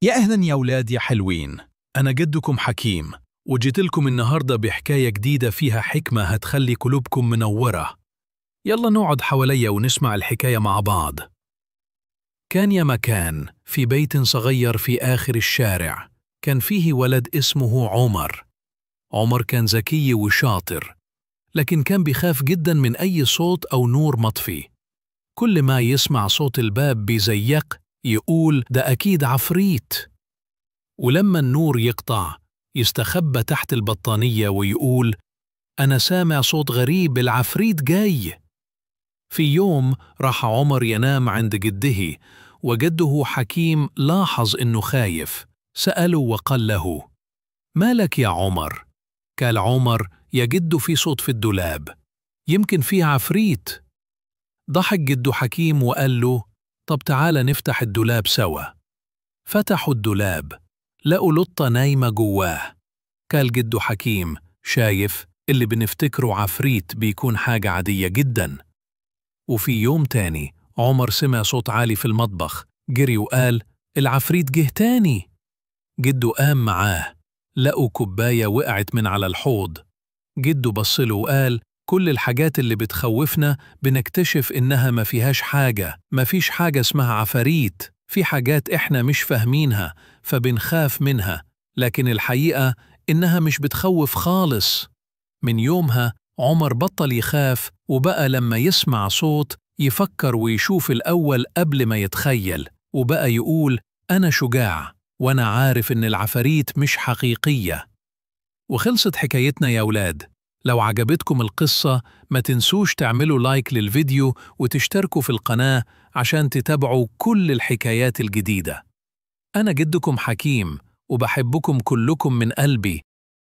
يا أهلا يا أولاد يا حلوين، أنا جدكم حكيم، وجيت لكم النهاردة بحكاية جديدة فيها حكمة هتخلي قلوبكم منورة. يلا نقعد حواليا ونسمع الحكاية مع بعض. كان يا مكان في بيت صغير في آخر الشارع، كان فيه ولد اسمه عمر. عمر كان ذكي وشاطر، لكن كان بيخاف جدا من أي صوت أو نور مطفي. كل ما يسمع صوت الباب بيزيق يقول ده أكيد عفريت. ولما النور يقطع يستخبى تحت البطانية ويقول أنا سامع صوت غريب، العفريت جاي. في يوم راح عمر ينام عند جده، وجده حكيم لاحظ إنه خايف، سأله وقال له مالك يا عمر؟ قال عمر يا جدو في صوت في الدولاب، يمكن فيه عفريت. ضحك جده حكيم وقال له طب تعالى نفتح الدولاب سوا. فتحوا الدولاب، لقوا لطة نايمة جواه. قال جده حكيم شايف اللي بنفتكره عفريت بيكون حاجة عادية جدا. وفي يوم تاني عمر سمع صوت عالي في المطبخ، جري وقال العفريت جه تاني. جده قام معاه، لقوا كوباية وقعت من على الحوض. جده بصله وقال كل الحاجات اللي بتخوفنا بنكتشف إنها ما فيهاش حاجة، ما فيش حاجة اسمها عفاريت، في حاجات إحنا مش فاهمينها فبنخاف منها، لكن الحقيقة إنها مش بتخوف خالص. من يومها عمر بطل يخاف، وبقى لما يسمع صوت يفكر ويشوف الأول قبل ما يتخيل، وبقى يقول أنا شجاع وأنا عارف إن العفاريت مش حقيقية. وخلصت حكايتنا يا أولاد. لو عجبتكم القصة ما تنسوش تعملوا لايك للفيديو وتشتركوا في القناة عشان تتابعوا كل الحكايات الجديدة. أنا جدكم حكيم وبحبكم كلكم من قلبي،